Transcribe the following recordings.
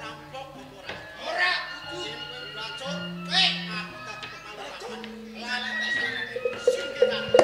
Rampok apa ora? Ora, kudu yen kowe bacot, kowe aku dadi pemalu papan. Lalek tak singkir aku.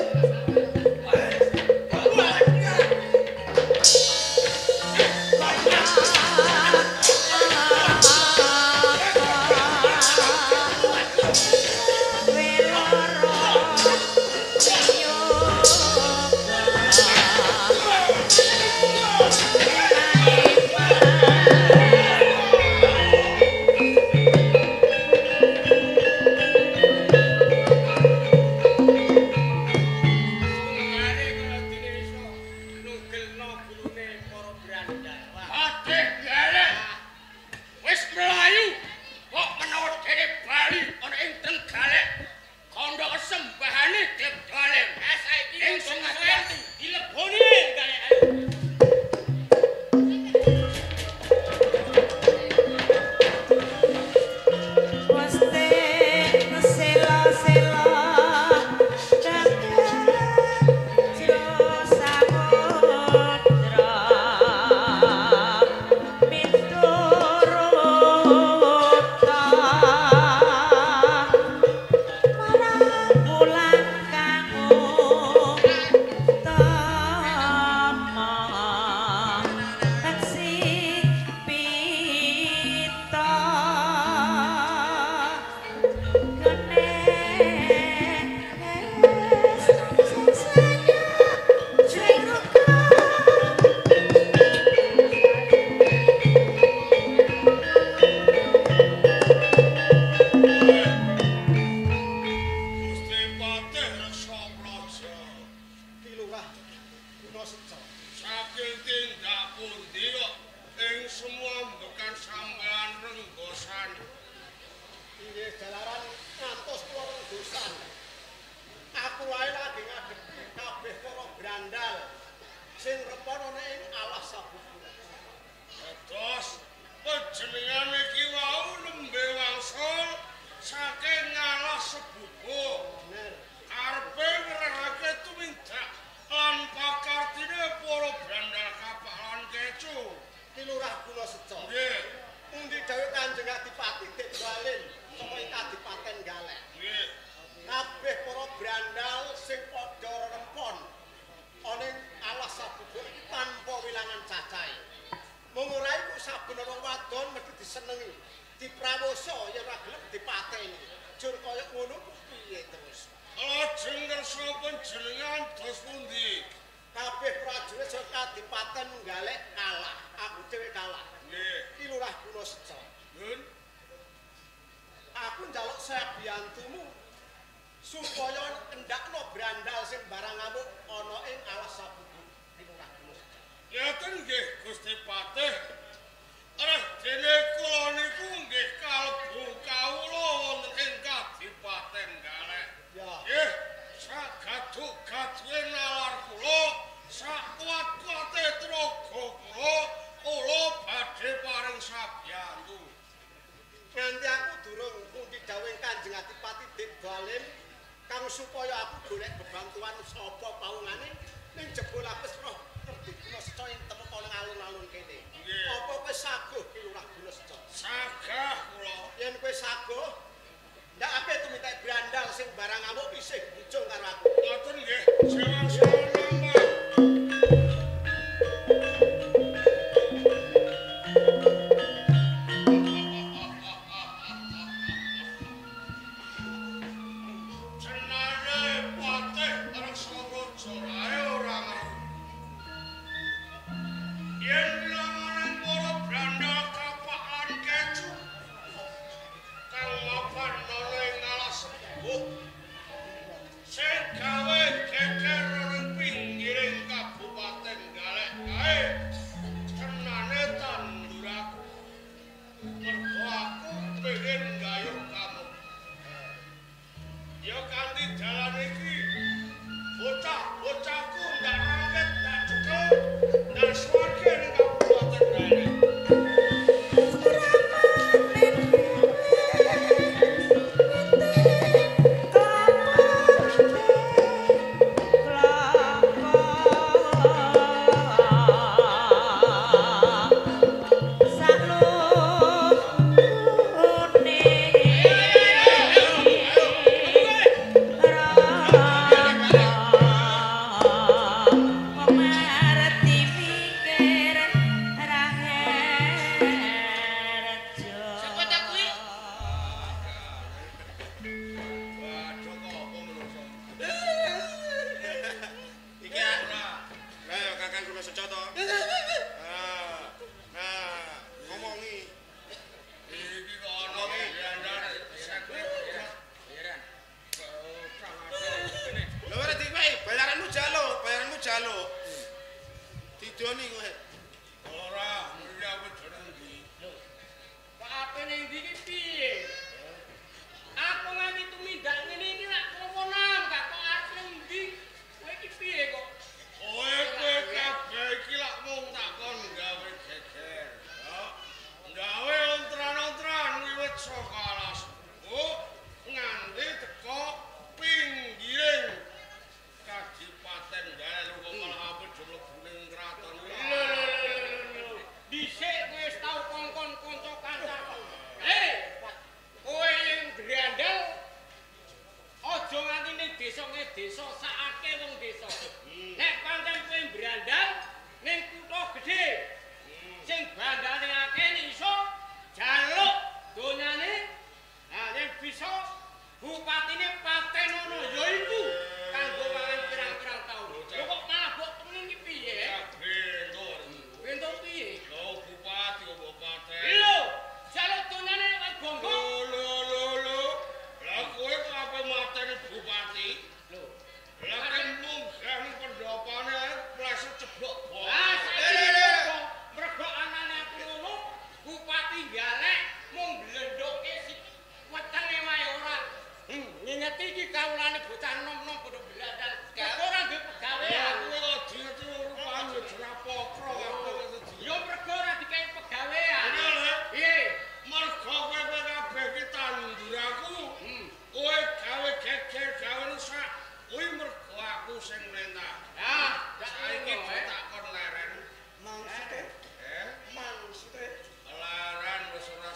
Sing gawe geger.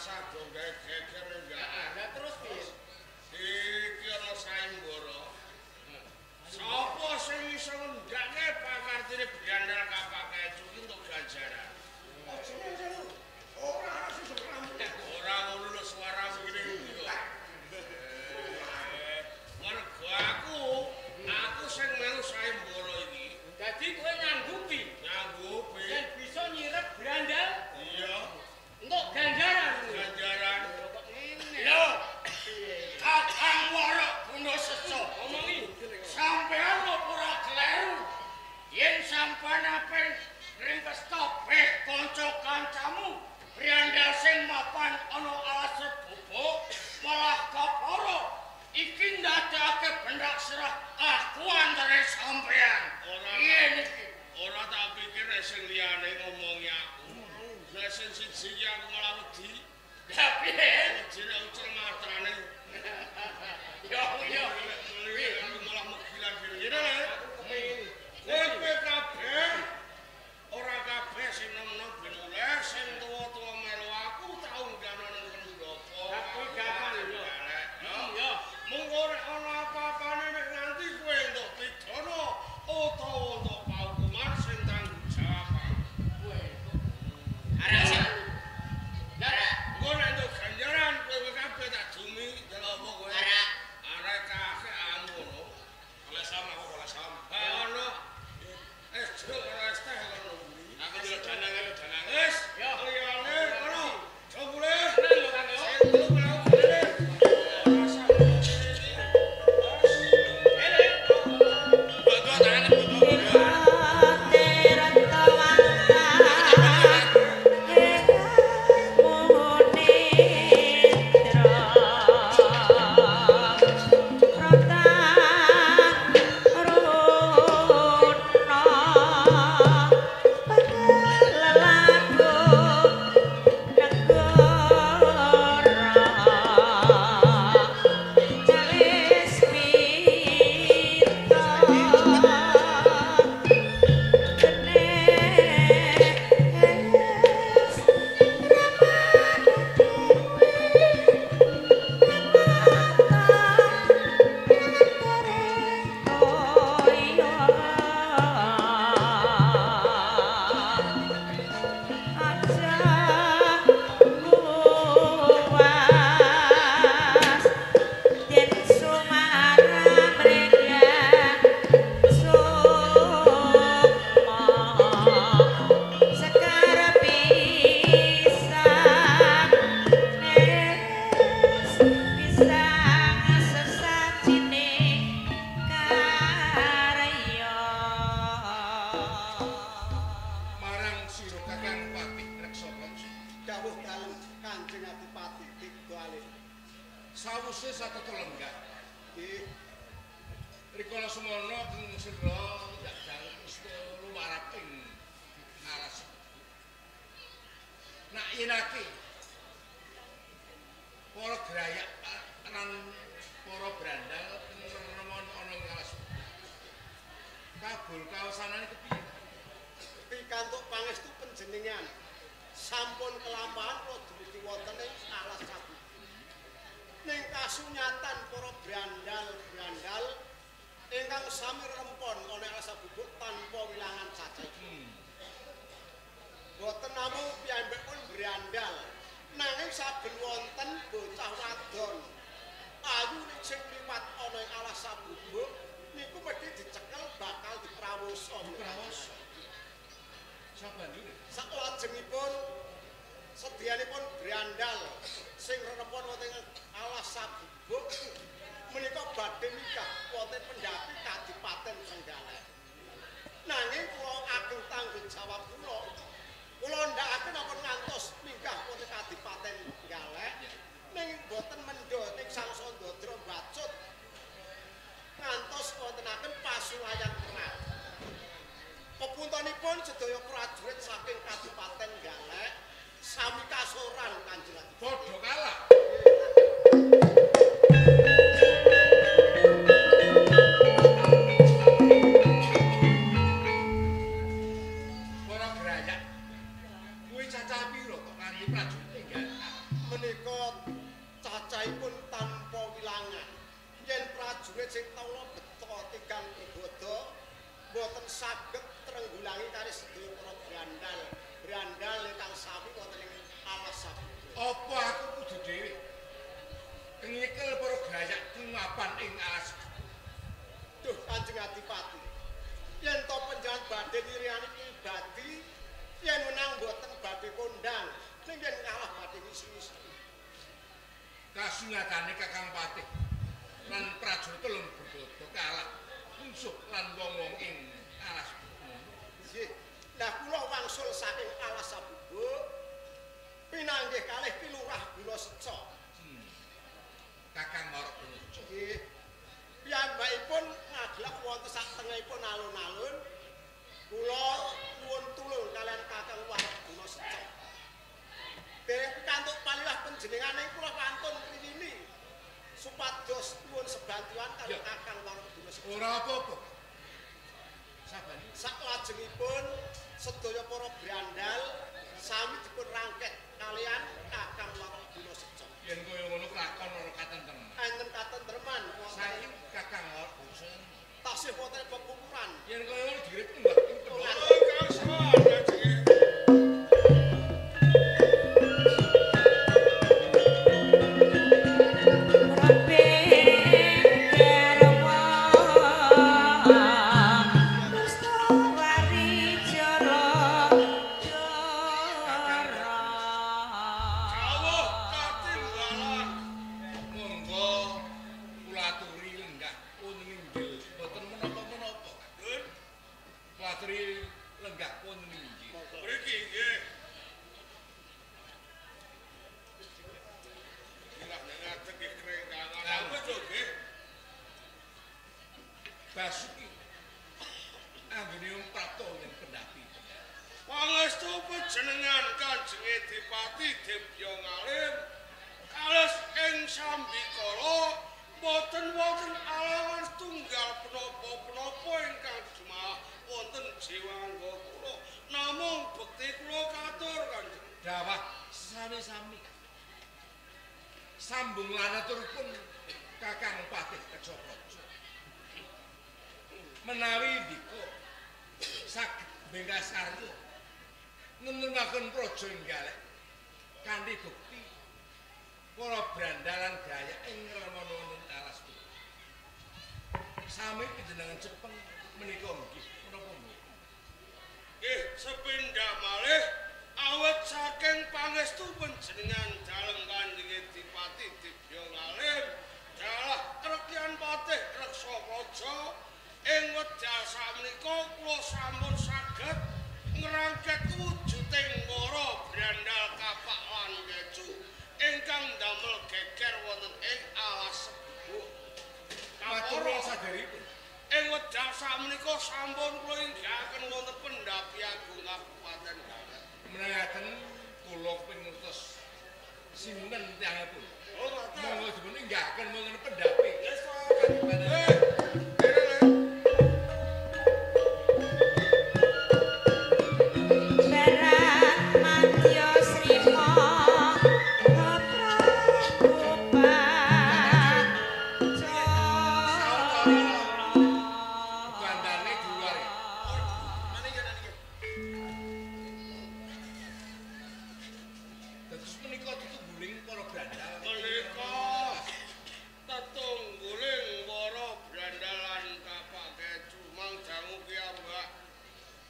Rasa do gawe geger enggak. Lah terus piye? Iki ana sayembara. Sapa sing iso ngendhake pakartine Brandal kapake cuki entuk ganjaran? Aja ngene. Ora ana sing iso ngramu. Ora ngono lho suaramu ngene iki kok. Mergo aku sing melu sayembara iki. Dadi kowe nyanggupi? Nyanggupi. Yen bisa nyirep Brandal? Iya. Entuk ganjaran. Ganjaran. Kok ngene. Lho. Kakang Warok Gunaseca omongi. Sampeyan apa ora kleru? Yen sampeyan ape ringkes kabeh kanca kancamu, Brandal sing mapan ana alas bubuk malah kapara. Iki ndadekake bendak serah aku antare sampeyan. Yen iki ora tak pikir sing liyane ngomongi aku. Lah sing siji iki aku malah wedi. Lah piye? Wedi nek ucul matrane. Yo yo. Aku malah megilan dhewe. Ngene lho. Kowe kabeh ora kabeh sing nom-nom ben oleh, sing tuwa-tuwa melu aku tak unggahno nang pendopo. Lah kuwi gampang yo. Yo. Mungko nek ana apa-apane nek nganti kowe entuk pidana utawa entuk paukuman sing tanggung jawab. Kowe. Arek sing. Lah, engko nek entuk ganjaran kowe kabeh tak dumi njaluk apa kowe? Arek. Arek kakek ngono. Oleh sama aku oleh sama. Ha ono. Es jeruk ora es teh kono kuwi. Aku ndelok danang ayo danang. Wis, Yo. liyane ngono. Aja mulih. Tenan lho Kang yo. Sing telu mlaku kene. Ora usah ngene iki. Ele. Buat tangane butuh. Marang sira Kakang Patih Reksaka. Dawuh dalem Kanjeng Adipati Digdo Alih. Sawuse satata lenggah. Nggih. Rikala semana ing sira njajal wis lumarap ing alas. Nak yenake para grayak lan para brandal remon ana ing alas. Kabul kawasanane kepiye? Pikantuk pangestu panjenengan sampun kelampahan kula dumugi wonten ing alas Sabubuk. Ning kasunyatan para brandal-brandal ingkang sami rempon ana alas Sabubuk tanpa wilangan cacahipun. Boten namung piyambakipun brandal, nanging saben wonten bocah wadon ayu sing liwat ana ing alas Sabubuk niku mesti dicekel bakal diprawosa. Prawosa. Sabanjure Saklajengipun sedianipun brandal sing rerempon wonten ing alas Sabubuk menika badhe mikah wonten pendhapi Kadipaten Trenggalek. Nanging kula ageng tanggung jawab kula. Kula ndhakaken ampun ngantos minggah wonten Kadipaten Trenggalek ning boten mendha ing sangsa ndadra bacut ngantos wontenaken pasulayan perang. Pepuntonipun sedaya prajurit saking Kadipaten Galek sami kasoran Kanjeng Adipati. Padha kalah. Para grayak kuwi cacah pira kok nganti prajurit enggal? Menika cacahipun tanpa wilangan. Yen prajurit sing taula beto tigang bergoda boten saged trenggulangi kali sedaya para brandal. Brandal ingkang sami wonten ing alas Sabubuk. Apa aku kudu dhewe nyekel para grayak mapan ing alas? Duh Kanjeng Adipati. Yen to panjenengan badhe nyiriani pribadi, yen menang boten badhe kondang, ning yen kalah badhe ngisi-ngisi. Kasunyatane Kakang Patih lan prajurit telung bergoda kalah mungsuh lan wong-wong ing alas. Nggih. Lah kula wangsul saking alas Sabubuk pinanggih kalih Ki Lurah Gunaseca. Kakang Warok Gunaseca. Nggih. Piyambakipun ngaglak wonten sak tengahipun alun-alun. Kula nuwun tulung kalian Kakang Warok Gunaseca. Dereng pikantuk paliwah panjenengane kula pantun mrini supados nuwun sebantuan karo Kakang Warok Gunaseca. Ora apa-apa. Sabani saklajengipun sedaya para brandal sami dipun rangket kalian Kakang Warok Gunaseca. Yen kaya ngono kelakon ora katentreman. Enten katentreman wonten saiki Kakang Warok Gunaseca tasih wonten pekukuran. Yen kaya ngono dirit mbah ing pendopo. Kang Swan Basuki anggone prapta yen pendhapi. Pangestu panjenengan Kanjeng Adipati Dibya Ngalim kados ing sambikala boten wonten alangan tunggal menapa-menapa ingkang jumah wonten jiwangga kula. Namung bekti kula katur Kanjeng. Dawah sami-sami. Sambung lan aturipun Kakang Patih Reksa Praja. Menawi ndika saged bengkas karya nenemaken praja ing galek kanthi bukti para brandalan grayak ing ngremono wonten alas punika. Sami panjenengan cepeng menika nggih menapa mboten? Nggih, sepindah malih awit saking pangestu panjenengan dalem Kanjeng Adipati Dibya Ngalim dalah Rekyan Patih Reksa Praja ing wekdal sakmenika kula sampun saged ngrangket wujuding para brandal kapak lan kecu ingkang ndamel geger wonten ing alas Sebubuk. Matur saderipun. Ing wekdal sakmenika sampun kula inggahaken wonten Pendhapi Agung Kabupaten Garut. Menawi kula kepengin ngertos sinten tiyangipun. Oh, ngoten. Monggo dipun inggahaken wonten Pendhapi. Yes, Kabupaten.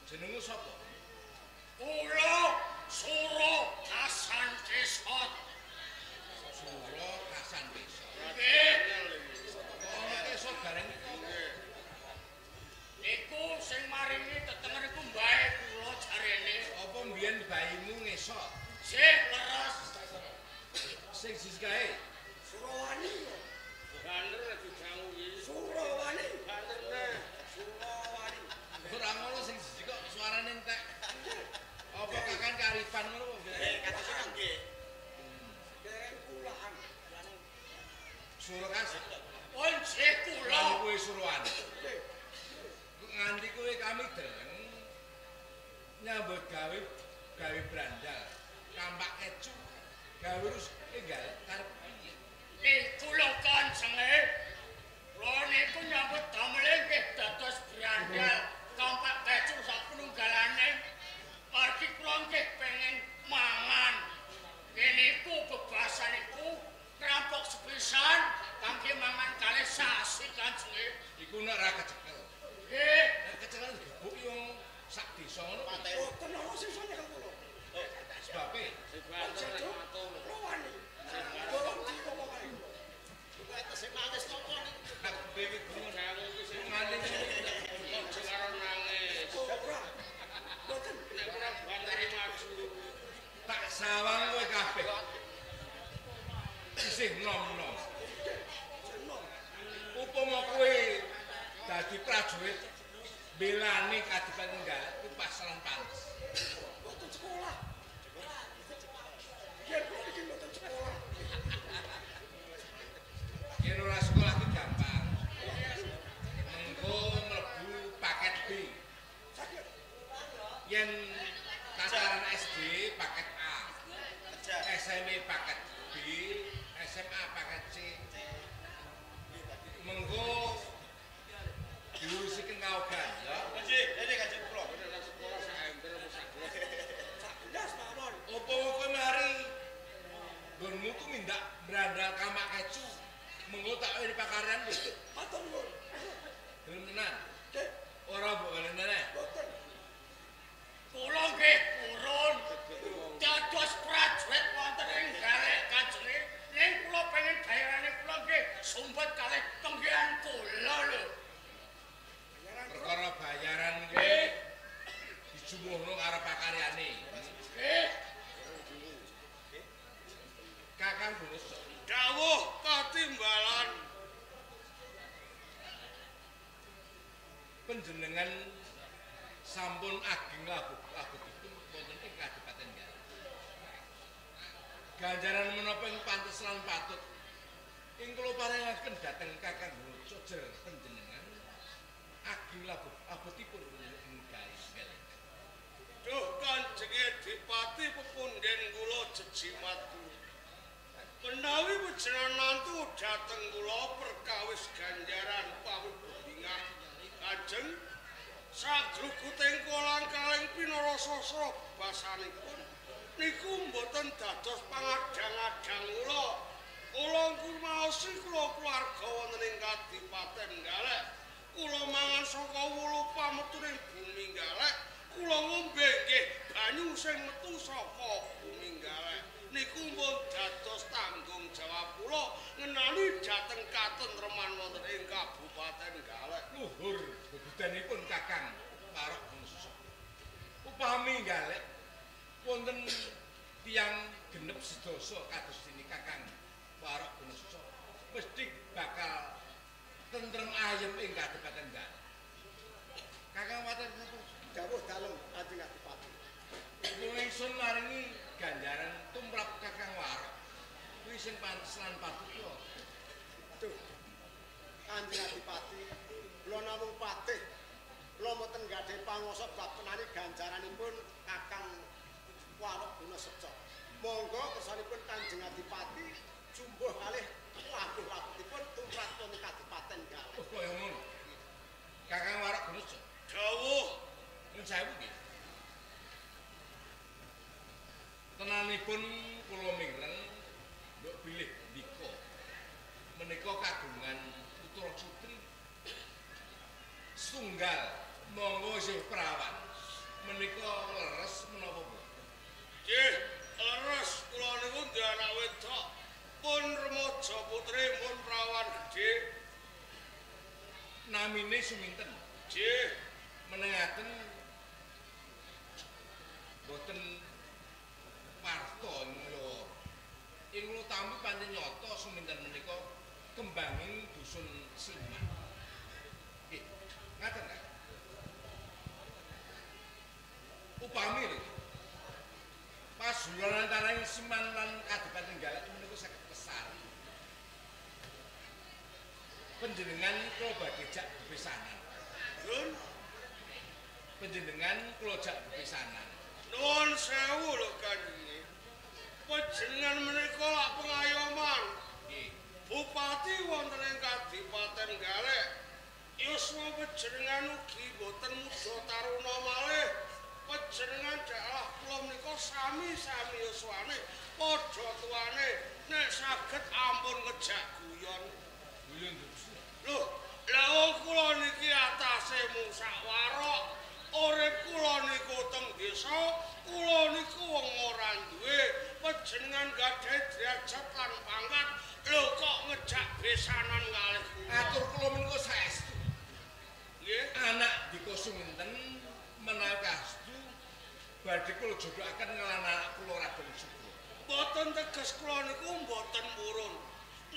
Jenengmu sapa? Kula Sura Kasan Kesot. Sura Kasan Kesot. Nggih. Ana kesot bareng iku. Niku sing maringi tetenger iku mbahe kula jarene. Apa mbiyen bayimu ngesot? Sih leres. Sing siji kae. Surawani. Banter dijangu iki. Surawani. Banterne. Surawani. Ora ngono sing siji kok suarane entek. Apa kakan karifan ngono apa? Katose nggih. Dereng kulaan. Sura Kasan. Oh nggih kula. Kowe Surawani. Nganti kowe kami dereng nyambut gawe gawe brandal, kampak kecu, Gawe terus enggal karep piye? Niku lho Kanjenge. Kula niku nyambut damel nggih dados brandal kampak kecu sak penunggalane. Margi kula nggih pengen mangan. Niku bebasaniku rampok sepisan kangge mangan kalih sasi Kanjenge. Iku nek ora kecekel. Nggih, nek kecekel digebuki wong sak desa ngono. Boten ana sisane kang kula. Sebabe kula wani. Tolong diomong ae. Kok tesih nangis napa niku? Aku dhewe Jawu iki sing nganti aja karo nangis. Ora. Boten. Nek ora banteri maju. Tak sawang kowe kabeh. Isih nom-nom. Upama kowe dadi prajurit belani kadipaten Galek kuwi pas lan pantes. Boten sekolah. Yen kula iki mboten sekolah. Yen ora sekolah kuwi gampang. Mengko mlebu paket B. Saged. Yen tataran SD paket A, SMP paket B, SMA paket C. Mengko diurusi kaogan ya. Nggih, nggih Kanjeng kula. Nek sekolah sak ember apa sak gelas. Sak gelas mawon. Upama kowe mari nggonmu ku mindak brandal kamak kecu. Mengko tak wene pakaryan lho. Matur nuwun. Gelem tenan. Nggih, Ora mbok welene. boten. Kula nggih purun dados prajurit wonten ing Galek Kanjenge. Ning kula pengen bayarane kula nggih sumpet kalih penggihan kula lho. Bayaran Perkara bayaran kuwi dijumuhno karo pakaryane. Nggih. Kakang Gunesa, Dawuh katimbalan panjenengan sampun ageng labuh-labuhipun wonten ing Kadipaten Galek. Ganjaran menapa ing pantes lan patut ing kula paringaken dhateng Kakang Gunesa jer panjenengan ageng labuh-labuhipun wonten ing Galek. Duh Kanjenge Dipati pepundhen kula jejimat. Menawi panjenengan nantu dhateng kula perkawis ganjaran pawibingah Kanjeng sagruguting kolang kaling pinarasa basanipun niku mboten dados pangadang-adang kula. Kula ngurmaosi kula keluarga wonten ing Kadipaten Galek. Kula mangan saka wulu pametuning bumi Galek. Kula ngombe nggih banyu sing metu saka bumi Galek. Niku pun dados tanggung jawab kula ngenani dhateng katentreman wonten ing Kabupaten Galek. Luhur bebudanipun Kakang Warok Gunesa. Upami Galek wonten tiyang genep sedasa kados dene Kakang Warok Gunesa mesti bakal tentrem ayem ing Kadipaten Galek. Kakang Waten sapa? Dawuh dalem Kanjeng Adipati. Kula ingsun maringi ganjaran tumrap Kakang Warok. Kuwi sing pantes lan patut ya. Duh. Kanjeng Adipati, kula namung patih. Kula mboten gadhahi panguwasa bab penani ganjaranipun Kakang Warok Gunaseca. Monggo kersanipun Kanjeng Adipati jumbuh kalih labuh-labuhipun tumrap wonten Kadipaten Galek. Oh kaya ngono. Kakang Warok Gunesa. Dawuh. Nuwun sewu nggih. Tenanipun kula mireng mbok bilih ndika menika kagungan putra putri setunggal monggo isih prawan menika leres menapa mboten? Nggih, leres kula niku duwe anak wedok pun remaja putri pun prawan gedhe. Namine suminten? Nggih, menengaken mboten warta ing kula. Ing kula tampi pancen nyata suminten menika kembanging dusun Siman. Nggih, ngaten ta? Upami lho. Pasuruan antaraning Siman lan Kadipaten Galek menika saged pesari. Panjenengan kula badhe jak bebesanan. Nun, Panjenengan kula jak bebesanan. nuwun sewu lho Kanjeng. Panjenengan menika lak pengayoman. Nggih. Bupati wonten ing Kadipaten Galek. Yuswa panjenengan ugi boten muda taruna malih. Panjenengan dalah kula menika sami-sami yuswane padha tuane nek saged ampun ngejak guyon. Guyon terus. Lho, lha wong kula niki atase mung sak warok. Urip kula niku teng desa, kula niku wong ora duwe. Panjenengan gadhahi derajat lan pangkat, lho kok ngejak besanan kalih kula. Atur kula menika saestu. Nggih, Anak dika suminten menawi kastu badhe kula jodohaken lan anak kula Raden Subrata. Mboten teges kula niku mboten purun.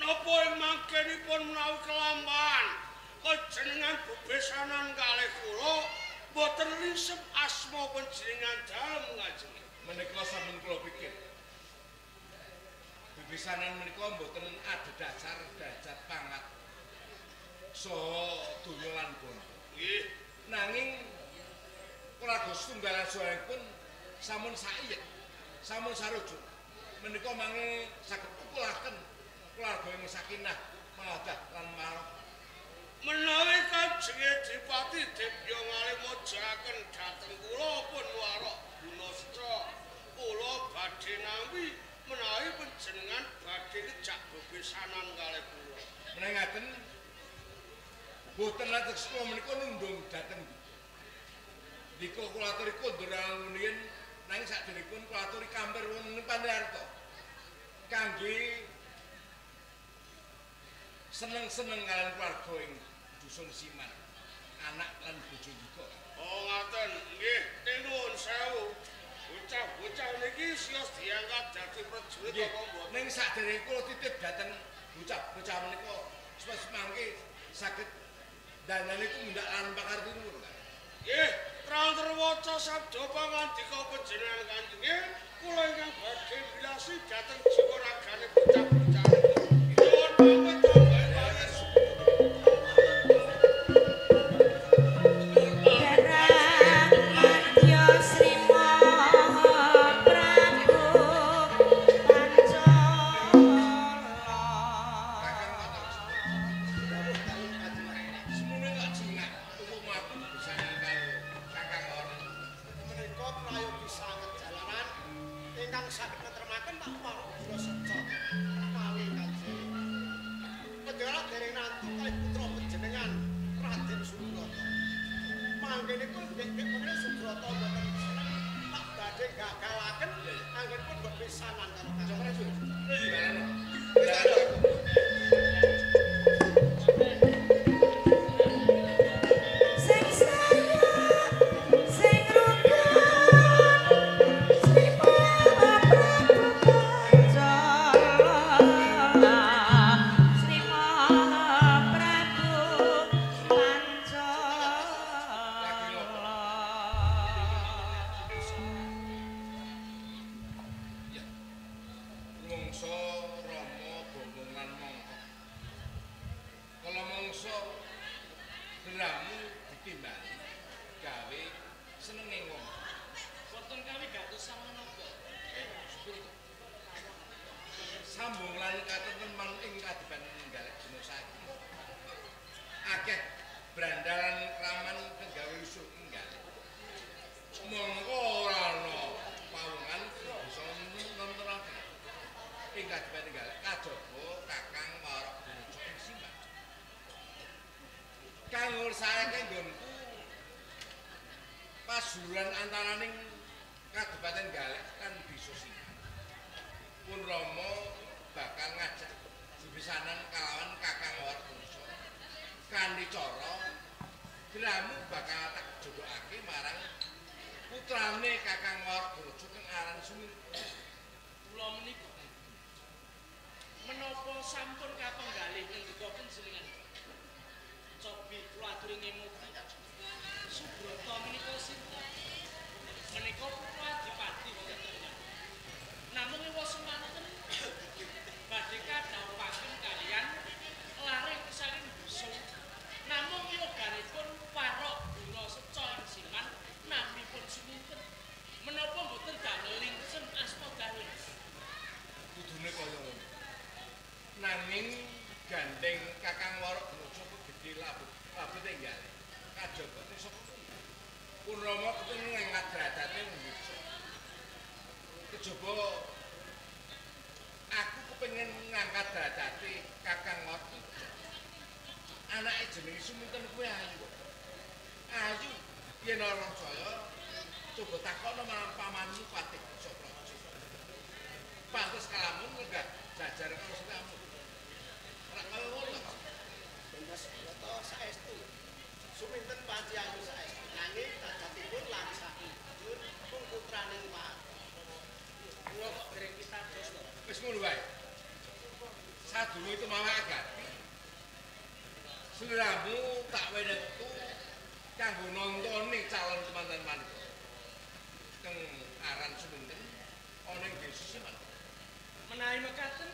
Napa ing mangkenipun menawi kelampahan panjenengan bebesanan kalih kula mboten lisep asma panjenengan dalem ngajeng. Menika sampun kula pikir. Bebesanan menika mboten adhedhasar derajat pangkat saha donya lan bondo. Nggih. Nanging keluarga setunggal sawanipun sampun saiyek, sampun sarujuk. Menika mangke saged ukulaken keluarga ing sakinah, mawaddah lan warahmah. Menawi Kanjeng Adipati Dibya ngalimojaken dhateng kula pun warok Gunaseca, kula badhe nampi menawi panjenengan badhe ngejak bebesanan kalih kula. Menawi ngaten boten latex kula menika nundung dhateng dika kula aturi kondur ngunihin nanging sakderengipun kula aturi kampir wonten Pandharta kangge seneng-seneng kalian keluarga ing dusun Siman, anak lan bojo dika. Oh ngaten, nggih, nuwun sewu. Bocah-bocah niki sios diangkat dadi prajurit apa mboten? Ning sakderenge kula titip dhateng bocah-bocah menika supaya mangke saged dandane iku mundhak lan pakarti nuwun. Nggih, tranterwaca sabda pangandika panjenengan kanjenge, kula ingkang badhe mbilasi dhateng jiwa ragane bocah-bocah niki. Nuwun pamit. Sambung lan katenteman ing kadipaten Galek dina saiki. Akeh brandalan kraman penggawe usul ing Galek. Mongko ora ana pawongan bisa nontonaken ing kadipaten Galek kajaba Kakang Warok Bojo ing Simbah. Kang ngursake nggonku pasuruan antaraning kadipaten Galek lan Desa Simbah. Pun Rama bakal ngajak bebesanan kalawan Kakang Warok Bojo. Kanthi cara dramu bakal tak jodohake marang putrane Kakang Warok Bojo kang aran Suminten. Kula menika menapa sampun kapenggalih ngendika panjenengan? Cobi kula aturi ngemuti. Subrata menika sinten? Menika putra Adipati wonten. Namung ewa semanten badhe kadhawuhaken kaliyan laring saking dusun. Namung yoganipun Warok Gunaseca ing Siman namipun Suminten. Menapa mboten damel lingsem asma dalem? Nanging gandeng Kakang Warok Gnojo gedhe labut enggale. Kajaba sing saka kuwi. Purnomo kepengin ngangkat derajate wong desa. Kejaba aku kepengin ngangkat derajate Kakang Warok Gnojo. Anake jenenge Suminten kuwi ayu. Ayu yen ora saya coba takokno marang pamanmu Patih Sapraja. Pantes kalamun lenggah jajar karo sliramu. Ora kaya ngono to. Mas Brata saestu. Suminten panci ayu saestu. Nanging dadosipun lan sakujur mung putraning Pak. Kula kok dereng pitados to. Wis ngono wae. Sadurunge itu mawak agati. Sliramu tak wenetu kanggo nontoni calon temanten manita. Kang aran Suminten ana ing desa Semen. Menawi mekaten